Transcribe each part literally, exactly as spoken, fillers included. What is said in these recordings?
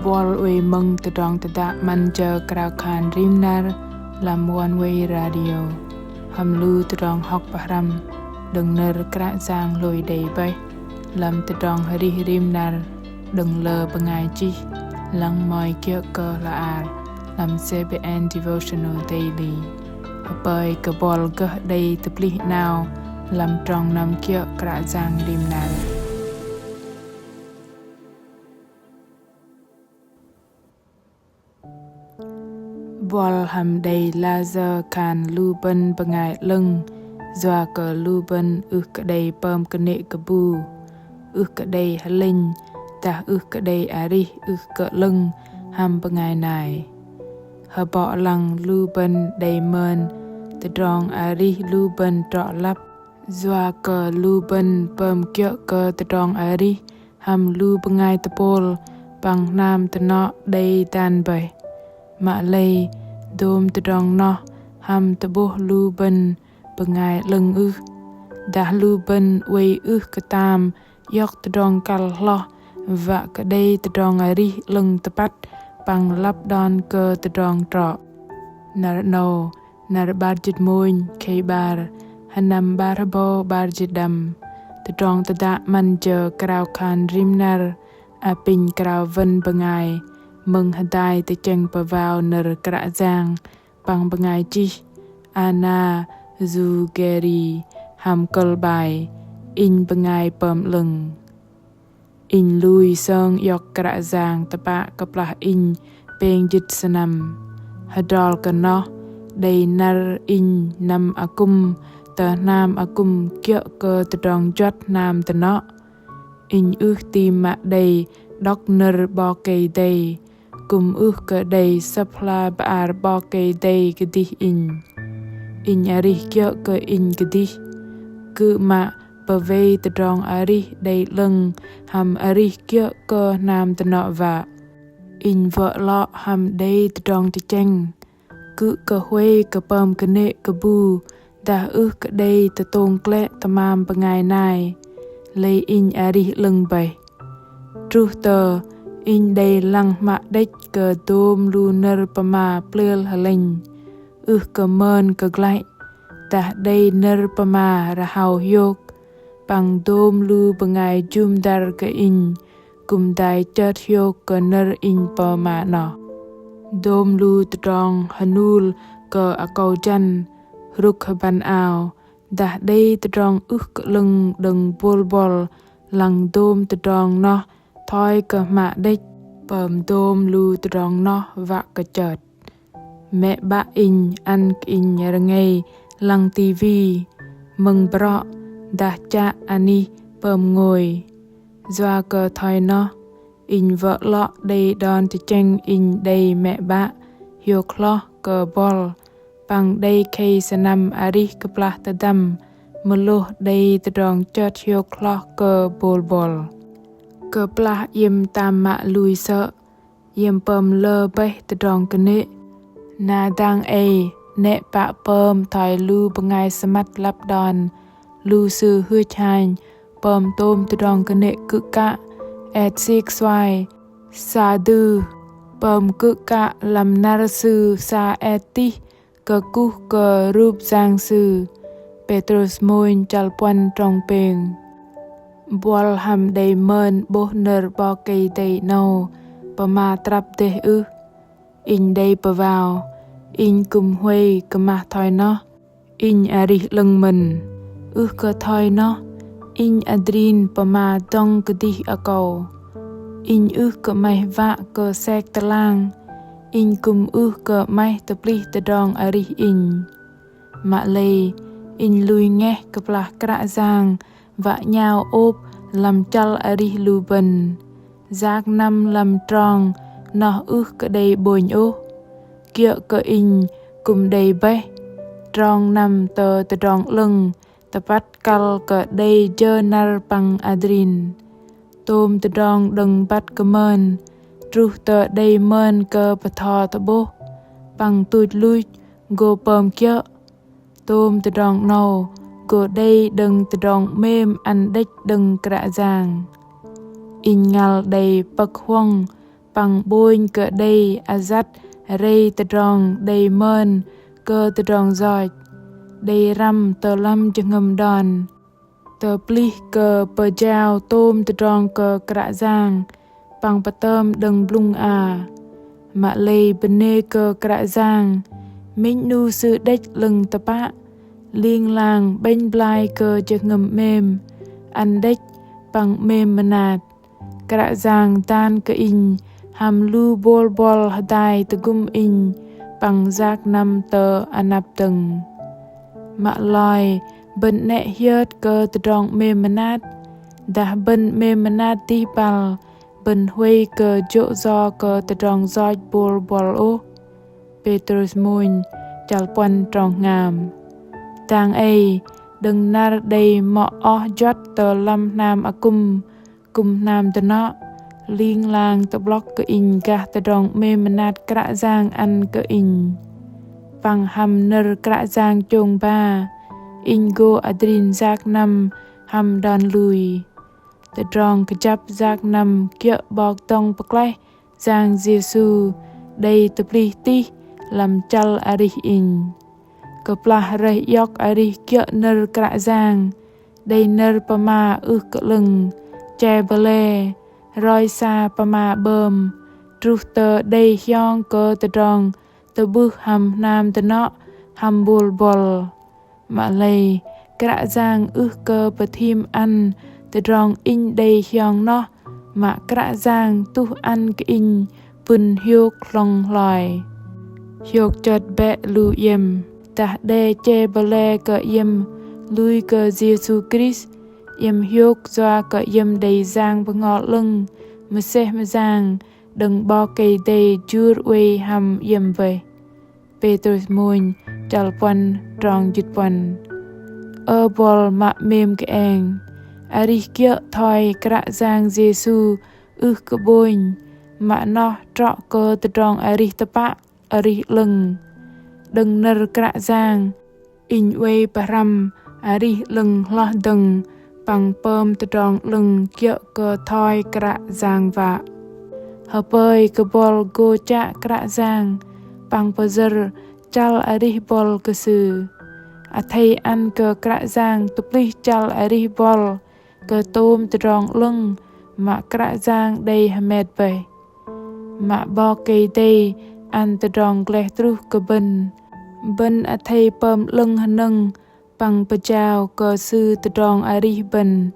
Buăl oei mơ̆ng tơdrong tơdă 'Măn jơ krao khan rim năr lăm One Way Radio hăm lu tơdrong hŏk pơhrăm đơ̆ng nơ̆r Kră Yang hlôi đei bơih lăm tơdrong arih rim năr đơ̆ng lơ bơngai chih lăng mơ̆i kiơ̆ kơ hla ar lăm C B N Devotional Daily. Hơpơi kơ buăl gơh đei tơplih 'nao lăm trong năm kiơ̆ Kră Yang rim năr. Buăl hăm đei layơ khan lu bơ̆n bơngai 'lơ̆ng, yua kơ lu bơ̆n ưh kơ đei pơm kơnê̆ kơ bu, ưh kơ đei hơlĕnh, dah ưh kơ đei arih ưh kơ 'lơ̆ng hăm bơngai nai. Hơbŏ lăng lu bơ̆n đei mơn tơdrong arih lu bơ̆n trŏ lăp, yua kơ lu bơ̆n pơm kiơ̆ kơ tơdrong arih hăm lu bơngai tơpôl păng hnam tơnŏ đei dan bơih. Mă lei dôm tơdrong noh hăm tơ'bôh lu bơ̆n bơngai 'lơ̆ng ưh? Dah lu bơ̆n oei ưh kơ tam iŏk tơdrong kăl hloh wă kơ đei tơdrong arih 'lơ̆ng tơpăt păng lăp đon kơ tơdrong trŏ. Năr 'nâu, năr 'bar jĭt mônh, khei 'bar, hơnăm 'bar hơbâu 'bar jĭt đăm. Tơdrong tơdă 'Măn jơ krao khan rim năr apinh krao wơn bơngai mơ̆ng hơdai tơchĕng pơwao nơ̆r Kră Yang păng bơngai chih Anna Zugeri hăm kơ̆l bai Inh bơngai pơm 'lơ̆ng. Inh lui sơng iŏk Kră Yang tơpă kơplah inh pêng jĭt sơnăm. Hơdrol kơ noh, đei năr inh năm akŭm tơ hnam akŭm kiơ̆ kơ tơdrong juăt hnam tơnŏ. Inh ưh ti mă đei đŏk nơ̆r 'Bok Kei-Dei, kư̆m ưh kơ đei Sơ̆p hla bơar 'Bok Kei-Dei kơdih inh. Inh arih kiơ̆ kơ inh kơdih. Kư̆m mă pơwei tơdrong arih đei 'lơ̆ng hăm arih kiơ̆ kơ hnam tơnŏ wă. Inh wơ̆ 'lŏ hăm đei tơdrong tơchĕng. Kư̆m kơ huay kơ pơm kơnê̆ kơ bu, dah ưh kơ đei tơtông klĕ tơmam bơngai nai, lei inh arih 'lơ̆ng bơih. Truh tơ inh đei lăng hmă đĕch kơ dôm lu nơ̆r pơma plêl hơlĕnh, ưh kơ mơn kơ glăi, dah đei nơ̆r pơma rơhao hiôk, păng dôm lu bơngai jŭm dăr kơ inh, kư̆m dai chơt hiôk kơ nơ̆r inh pơma noh. Dôm lu tơdrong hơnul kơ akâu jăn, hrŭk hơbăn ao, dah đei tơdrong ưh kơ 'lơ̆ng đơ̆ng bôl buăl, lăng dôm tơdrong noh thoi kơ hmă đĕch, pơm dôm lu tơdrong noh wă kơ chơt. Mĕ 'bă inh ăn kơ inh rơngei lăng tivi, mơ̆ng brŏ, dah chă anih pơm ngôi. Yua kơ thoi noh, inh wơ̆ 'lŏ đei đon tơchĕng inh đei mĕ 'bă hiôk hloh kơ buăl, păng đei khei sơnăm arih kơplah tơdăm mơlôh đei tơdrong chơt hiôk hloh kơ bôl buăl. Kơplah iĕm tam mă lui sơ̆, iĕm pơm lơ bơih tơdrong kơnê̆. Na dang ei, 'nĕ pă pơm thoi lu bơngai sơmăt lăp đon, lu sư hưch hanh, pơm tôm tơdrong kơnê̆ kư̆ kă, et sik suai, sa dư, pơm kư̆ kă lăm năr sư sa et tih, kơkuh kơ rup yang sư. Pêtrôs mônh chăl puăn trong pêng. Buăl hăm đei mơn 'bôh nơ̆r 'Bok Kei-Dei 'nâu pơma trăp dêh ưh? Inh đei pơwao, inh kư̆m huay kơ mah thoi noh, inh arih 'lơ̆ng mơ̆n. Ưh kơ thoi noh, inh adrin pơma dŏng kơdih akâu. Inh ưh kơ 'maih wă kơ sek tơlang, inh kư̆m ưh kơ 'maih tơplih tơdrong arih inh. Mă lei, inh lui ngeh kơplah Kră Yang wă 'nhao ôp lăm chăl arih lu bơ̆n. Yak năm lăm trong noh ưh kơ đei 'bônh ôh. Kiơ̆ kơ inh kư̆m đei bơih trong năm tơ tơdrong 'lơ̆ng, tơpăt kăl kơ đei jơ năr păng adrin. Tôm tơdrong đơ̆ng băt kơ mơn, truh tơ đei mơn kơ bơtho tơ'bôh, păng tuch luch gô pơm kiơ̆. Tôm tơdrong 'nâu gô đei đơ̆ng tơdrong 'mêm ăn đĕch đơ̆ng Kră Yang. Inh ngăl đei pơ̆k huŏng păng ƀônh kơ đei ayăt rei tơdrong đei mơn kơ tơdrong yoch, đei răm tơ lăm jơhngơ̆m đon. Tơplih kơ pơjao tôm tơdrong kơ Kră Yang păng pơtơm đơ̆ng blŭng a. Mă lei bơnê kơ Kră Yang, minh 'nu Sư đĕch 'lơ̆ng tơpă, ling lang 'bĕnh blai kơ jơhngơ̆m 'mêm, ăn đĕch păng 'mêm mơnat. Kră Yang dan kơ inh hăm lu bôl buăl hơdai tơgŭm inh păng yak năm tơ anăp dơ̆ng. Mă lei bơ̆n 'nĕ hiơt kơ tơdrong 'mêm mơnat, dah bơ̆n 'mêm mơnat dih băl bơ̆n huay kơ jô̆ yo kơ tơdrong yoch bôl buăl ôh. Pêtrôs mônh, chăl puăn trong hngam. Dang ei, đơ̆ng năr đei mŏ oh juăt tơ lăm hnam akŭm, kư̆m hnam dơnŏ, ling lang tơ'blŏk kơ inh gah tơdrong 'mêm mơnat Kră Yang ăn kơ inh. Păng hăm nơ̆r Kră Yang chông ba, inh gô adrin yak năm hăm đon lui. Tơdrong kơjăp yak năm kiơ̆ 'Bok dŏng pơklaih Yang Yêsu đei tơplih tih lăm chăl arih inh. Kơplah rơih iŏk arih kiơ̆ nơ̆r Kră Yang, đei nơ̆r pơma ưh kơ 'lơ̆ng, che bơle, roi sa pơma 'bơm, truh tơ đei hiong kơ tơdrong tơ'bưh hăm hnam dơnŏ hăm bôl buăl. Mă lei, Kră Yang ưh kơ pơthim ăn tơdrong inh đei hiong noh, mă Kră Yang tuh ăn kơ inh pŭn hiôk hlŏng hloi. Hiôk chơt bĕ lu iĕm, dah đe che bơle kơ iĕm lui kơ Yêsu Krist, iĕm hiôk yua kơ iĕm đei Yang Bơhngol 'Lơ̆ng mơsêh mơyang đơ̆ng 'Bok Kei-Dei jur oei hăm iĕm bơih. Pêtrôs mônh, chăl puăn, trong jĭt puăn. Ơ buăl mă 'mêm kơeng, arih kiơ̆ thoi Kră Yang Yêsu ưh kơ ƀônh, mă noh trŏ kơ tơdrong arih tơpă, arih 'lơ̆ng. Đơ̆ng nơ̆r Kră Yang, inh oei pơhrăm arih 'lơ̆ng hloh dơ̆ng păng pơm tơdrong 'lơ̆ng kiơ̆ kơ thoi Kră Yang wă. Hơpơi kơ buăl gô chă Kră Yang păng pơyơ̆r chăl arih buăl kơ Sư. Athei ăn kơ Kră Yang tơplih chăl arih buăl kơ tôm tơdrong 'lơ̆ng mă Kră Yang đei hơmet bơih. Mă 'Bok Kei-Dei ăn tơdrong gleh truh kơ bơ̆n, bơ̆n athei pơm 'lơ̆ng hơnơ̆ng păng pơjao kơ Sư tơdrong arih bơ̆n,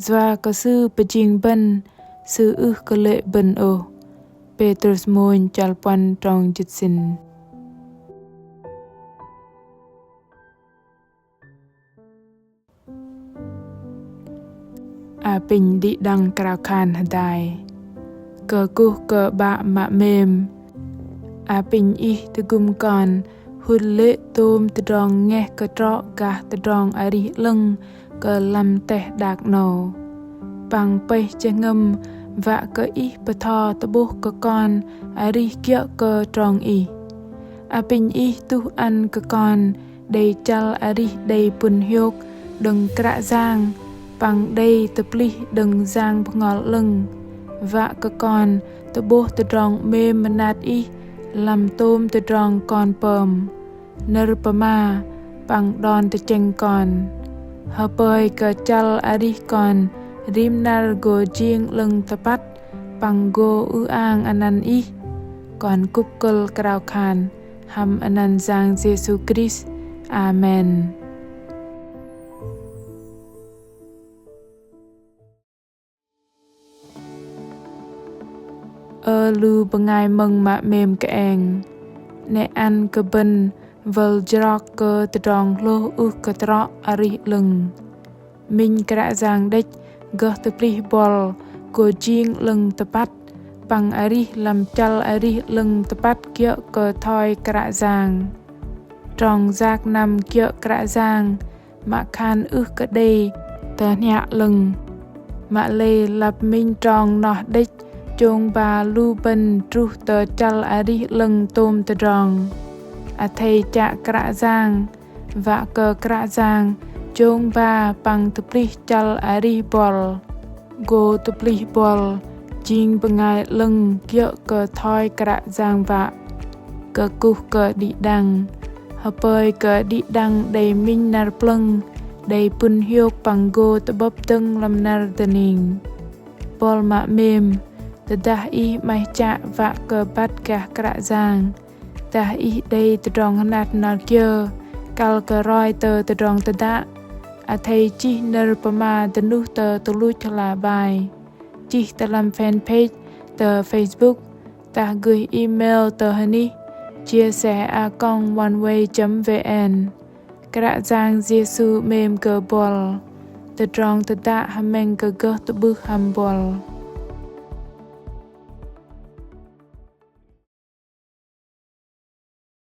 yua kơ Sư pơjing bơ̆n, Sư ưh kơ lê̆ bơ̆n ôh. Pêtrôs mônh, chăl puăn, trong jĭt sĭn. Apinh đĭ đăng krao khan hơdai. Kơkuh kơ 'Bă mă 'mêm. Apinh Ih tơgŭm kon hŭt lê̆ tôm tơdrong ngeh kơ trŏ gah tơdrong arih 'lơ̆ng kơ lăm teh đak 'nâu. Păng pơih jơhngơ̆m wă kơ Ih bơtho tơ'bôh kơ kon arih kiơ̆ kơ trong Ih. Apinh Ih tuh ăn kơ kon đei chăl arih đei pŭn hiôk đơ̆ng Kră Yang, păng đei tơplih đơ̆ng Yang Bơhngol 'Lơ̆ng, wă kơ kon tơ'bôh tơdrong 'mêm mơnat Ih lăm tôm tơdrong kon pơm, nơ̆r pơma păng đon tơchĕng kon. Hơpơi kơ chăl arih kon rim năr gô jing 'lơ̆ng tơpăt păng gô ư-ang anăn Ih. Kon kŭp kơ̆l krao khan hăm anăn Yang Yêsu Krist. Amen. Ơ lu bơngai mơ̆ng mă 'mêm kơeng, 'nĕ ăn kơ bơ̆n wơl jrok kơ tơdrong hlôh ưh kơ trŏ arih 'lơ̆ng. Minh Kră Yang đĕch gơh tơplih buăl gô jing 'lơ̆ng tơpăt, păng arih lăm chăl arih 'lơ̆ng tơpăt kiơ̆ kơ thoi Kră Yang. Trong yak năm kiơ̆ Kră Yang, mă khan ưh kơ đei tơhniă 'lơ̆ng. Mă lei lăp minh trong noh đĕch chông ba lu bơ̆n truh tơ chăl arih 'lơ̆ng tôm tơdrong. Athei chă Kră Yang, wă kơ Kră Yang chông ba păng tơplih chăl arih buăl. Gô tơplih buăl jing bơngai 'lơ̆ng kiơ̆ kơ thoi Kră Yang wă, kơkuh kơ đĭ đăng, hơpơi kơ đĭ đăng đei minh năr plơ̆ng, đei pŭn hiôk păng gô tơ'bơ̆p dơ̆ng lăm năr dơning. Buăl mă 'mêm, tơdah ih 'maih chă wă kơ băt gah Kră Yang, dah ih đei tơdrong hơnat hơnar kiơ, kăl kơ roi tơ tơdrong tơdă, athei chih nơ̆r pơma dơnuh tơ tơluch hla bơar, chih tơ lăm fanpage tơ Facebook, dah gơih email tơ hơnih chia sẻ a còng oneway chấm vn. Kră Yang Yêsu 'mêm kơ buăl. Tơdrong tơdă hơmĕng kơ gơh tơ'bưh hăm buăl.